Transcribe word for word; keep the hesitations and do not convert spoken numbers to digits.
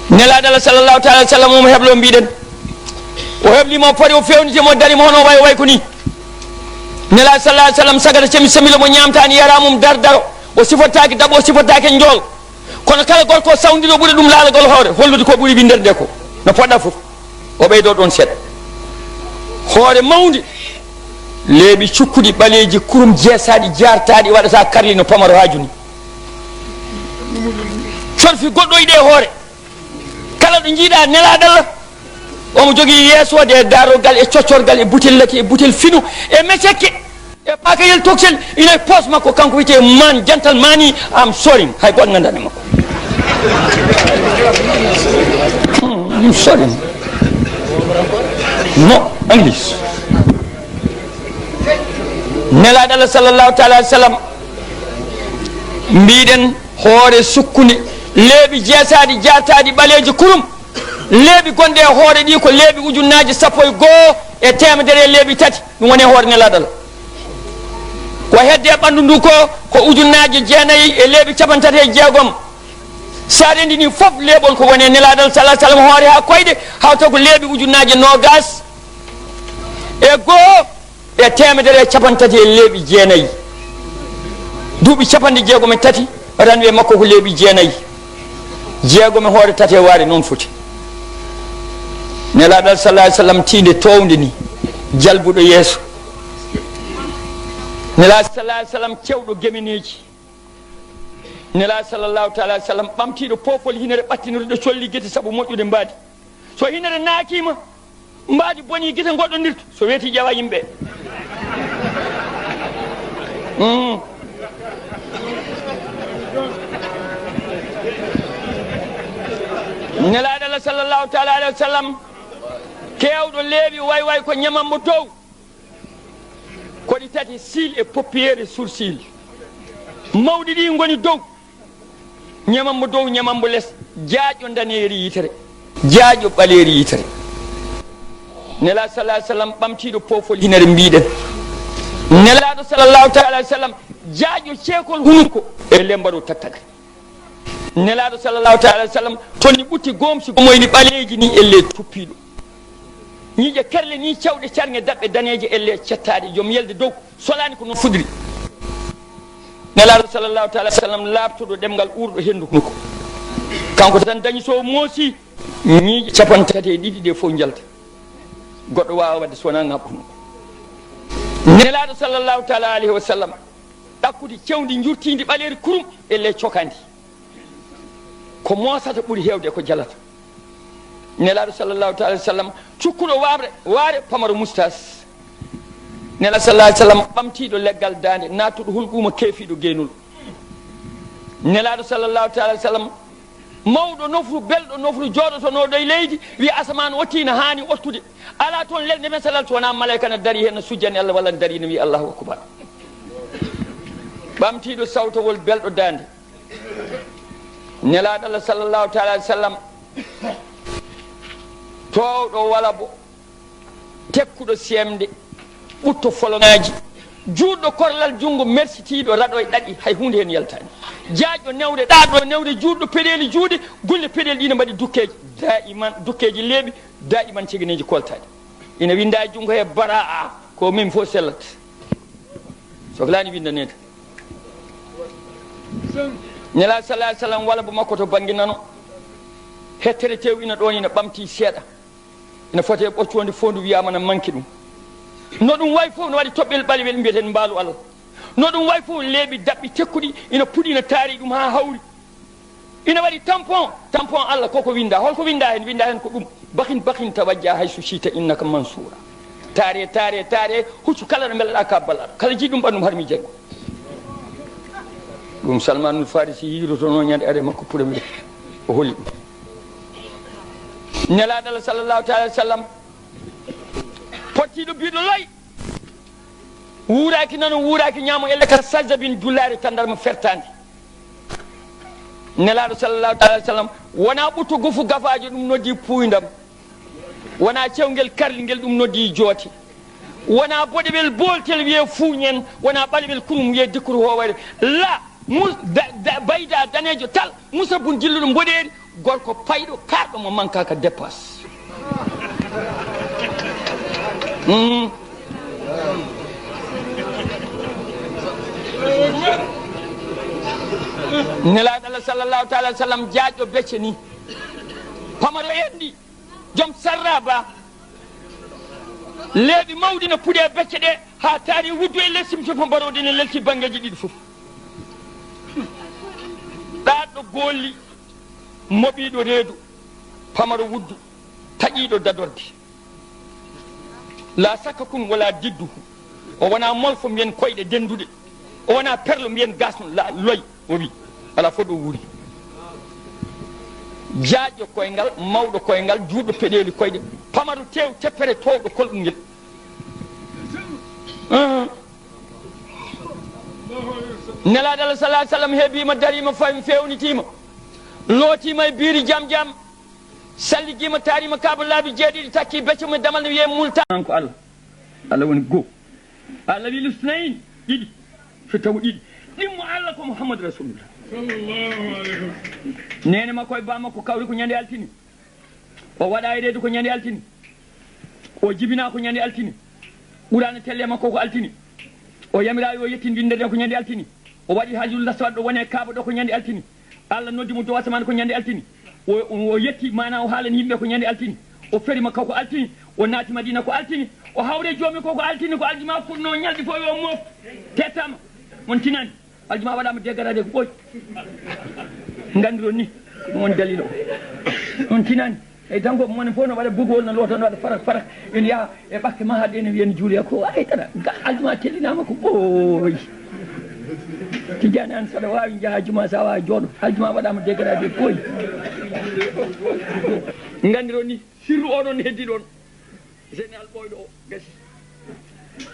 Nelaaɗo Allah sallallahu taala alaihi wasallam, omo heblo mbiɗen. O heblimo, o fari, o fewniti mo, o dari mo hono way, way ko ni. Nelaaɗo sallallahu alaihi wasallam, sagata cemi semilo mo, ñamtani, yara mum, dar daro. O sifotaaki daɓo, o sifotaaki njool. Kono kala gorko o sawndiro ɓuri ɗum laalagol hoore, hollude ko ɓuri winndere nde ko. No poɗɗa fof. O ɓeydo ɗon seeɗa. Hoore mawnde, leeɓi cukkuɗi, ɓaleeji kurum, jeesaaɗi, jaartaaɗi, waɗata karli no pamaro haaju ni. Corfi goɗɗo e ɗe hoore. Kala ɗo njiiɗa Nelaaɗo Allah, omo jogii yeesoode e daarorgal e coccorgal e butel lati e butel fino e mecekke e paakayel toksel ina e poos makko, kanko wiyetee man, jantal mani, am sorry, hay gooto nganndaani makko. Hmm, I'm sorry. No, English. Nelaaɗo Allah sallallahu taala alaihi wasallam, mbiɗen hoore sukkunde, leeɓi jeesaaɗi, jaartaaɗi, ɓaleeji kurum. Leeɓi gonɗe e hoore ɗi ko leeɓi ujunnaaji sappo e goo e teemedere e leeɓi tati. Ɗum woni e hoore Nelaaɗo Allah. Ko hedde e ɓanndu ndu ko, ko ujunnaaji jeenayi e leeɓi capanɗe tati e jeegom. So a rendini fof, leeɓol ko woni e Nelaaɗo Allah sallallahu alaihi wasallam hoore haa koyɗe, hawta ko leeɓi ujunnaaji noogas e goo e teemedere e capanɗe tati e leeɓi jeenayi. Duuɓi capanɗe jeegom e tati, ranwi e makko ko leeɓi jeenayi. Jeegom e hoore tati e waare, noon foti. Nelaaɗo Allah sallallahu alaihi wasallam, tiinde townde ni, jalbuɗo yeeso. Nelaaɗo sallallahu alaihi wasallam, cewɗo gemeneeji. Nelaaɗo sallallahu taala alaihi wasallam, ɓamtiiɗo poofol hinere, ɓattinirɗo colli gite sabu moƴƴude mbaadi. So hinere naakima, mbaadi boni gite, ngoɗɗondirta. So weeti, ƴeewa yimɓe. Mm. Nelaaɗo Allah sallallahu taala alaihi wasallam, keewɗo leeɓi, way way ko ñamambo dow. Koɗi tati, cils e paupières e sourcils. Mawɗi ɗi ngoni dow. Ñamambo dow, ñamambo les, jaaƴo ndaneeri yitere, jaaƴo ɓaleeri yitere. Nelaaɗo sallallahu alaihi wasallam, ɓamtiiɗo poofol hinere mbiɗen. Nelaaɗo sallallahu taala alaihi wasallam, jaaƴo ceekol hunuko e lembaro tattagal. Nelaaɗo sallallahu taala alaihi wasallam, tonni ɓutti gomsi ko moyni ɓaleeji ni elle tuppiiɗo. Ñiiƴe kerle ni cawɗe carŋe daɓɓe daneeje elle cettaaɗe, joom yelde dow. Solaani ko noon fudri. Nelaaɗo sallallahu taala alaihi wasallam laaɓtuɗo ɗemngal uurɗo henndu ko. Kanko tan dañi so moosi ñiiƴe capanɗe tati e ɗiɗi ɗe fof njalta. Goɗɗo waawa waɗde so wonaa ŋaɓɓuno. Nelaaɗo sallallahu taala alaihi wasallam ɗakkude cewndi njurtiindi ɓaleeri kurum e ley cokandi. Ko moosata ɓuri heewde ko jalata. Nelaaɗo sallallahu taala alaihi wasallam, cukkuɗo waɓre, waare, pamaro mustas. Nelaaɗo sallallahu alaihi wasallam, ɓamtiiɗo leggal daande, naattuɗo hulɓuuma, keefiiɗo geenol. Nelaaɗo sallallahu taala alaihi wasallam, mawɗo nofru, belɗo nofru, jooɗotonooɗo e leydi, wi asamaan otti ina haani ottude. Alaa toon lelnde men salal so wonaa malaika na darii heen, na sujjani Allah walla na darii na wi Allahu akbar. Ɓamtiiɗo sawtowol, belɗo daande. Nelaaɗo Allah sallallahu taala alaihi wasallam, toowɗo walabo, tekkuɗo seemde, ɓutto foloŋaaji, juutɗo korlal junngo, mersitiiɗo raɗo e ɗaɗi, hay huunde heen yaltaani. Jaaƴɗo newre, ɗaaɗo newre, juutɗo peɗeeli juuɗe, golle peɗeeli ɗi ne mbaɗi dukkeeji, daiman dukkeeji leeɓi, daiman cegeneeji koltaaɗi. Ina winnda e junngo he baraa, ko min fof sellat. Soklaani winndaneede. Nelaaɗo sallallahu alaihi wasallam, walabo makko to bannge nano, hettere tew ina ɗoon, ina ɓamti seeɗa. Ina foti e ɓoccoondi fof, ndu wiyaama na manki ɗum. No ɗum wayi fof, no waɗi toɓɓel ɓalewel mbiyeten mbaalu Allah. No ɗum wayi fof, leeɓi daɓɓi tekkuɗi ina puɗi, ina taari ɗum haa hawri. Ina waɗi tampon, tampon Allah koko winnda. Holko winnda heen? Winnda heen ko ɗum: "Bakin, bakin, tawajja haysu shi'ta, innaka mansura." Taare, taare, taare, huccu kala ɗo mbelaɗa ka balaɗo. Kala jiɗɗo ɗum ɓanndu mum, harmi janngo. Ɗum Salmanul Farisi yiirotono ñande are makko premier. O holli ɗum. Nelaaɗo Allah sallallahu taala alaihi wasallam, pottiiɗo biiɗo loy. Wuuraaki nano, wuuraaki ñaamo, elle ka sajjabin jullaare tanndarma fertaande. Nelaaɗo sallallahu taala alaihi wasallam, wonaa ɓutto gofu gafaajo ɗum noddi puuyndam, wonaa cewngel karlingel ɗum noddi joote, wonaa boɗewel booltel wiye fuuñen, wonaa ɓalewel kurum wiye dikkuru hoowere. La, Mu-, da-, da-, bayda daneejo tal, musabun jilluɗo mboɗeeri, gorko payɗo, kaarɗo mo mankaaka dépasse. Mm. Nelaaɗo Allah sallallahu taala wa sallam jaajɗo becce ni. Pamaro enɗi, joom sarra ba. Leeɓi mawɗi no puɗe becce ɗe, haa taari wuddu e lesdi, mi tefa mbarooɗi ne lelti banngeeji ɗiɗi fof. Ɗaɗɗo goolli, moɓiiɗo reedu, pamaro wuddu, taƴiiɗo dadorde. La sakkakun wala didduhu. O wona molfo mbiyen koyɗe dennduɗe. O wona perlo mbiyen gasno la loy. O wi, alaa fof ɗo wuuri. Jaajɗo koyngal, mawɗo koyngal, juutɗo peɗeeli koyɗe, pamaro tew teppere toowɗo kolɗungel. Ahan. Nelaaɗo Allah sallallahu alaihi wasallam heebiima, dariima, fay-, feewnitiima, lootiima e biiri jam jam, salligiima, taariima kaaba laabi jeeɗiɗi, takki becce mum e damal, no wiyee multa. An ko Allah. Allah woni goo. Allah wi lusnayn, ɗiɗi. So taw ɗiɗi. Ɗimmo Allah ko Muhammadu Rasulullah. Neene makko e baa makko kawri ko ñande altine. O waɗa e reedu ko ñande altine. O jibina ko ñande altine. Qur'aana telle makko ko altine. O yamira yo yettin windere ko ñande altine. O waɗi Hajarul Aswad ɗo woni e Kaaba ɗo ko ñande altine. Allah noddi mo dow asamaan ko ñande altine. O, o, o yetti, maanaa o haalani yimɓe ko ñande altine. O feri Makka ko altine. O naati Madiina ko altine. O hawri e Joomi ko, ko altine, ko aljuma fotnoo ñalɗi fof yo moof. Tettama. On tinani. Aljuma waɗaama dégradé ko ɓooyi. Nganndiron ni. Ɗum woni dalil o. On tinani. Eyi, tan ko mone fof no waɗa bugowol, no loota, no waɗa farak farak. Ene yaha e ɓakke ma, haa ɗe ne wiya ne juuloya ko, ay, tata, ga aljuma tellinaama ko ɓooyi. Tijjani, an saɗa waawi njaha juma, so a waawi jooɗo. Aljuma waɗaama dégradé ɓooyi. Nganndiron ni, sirru o ɗon heddi ɗon. Général ɓooyɗo o gasi.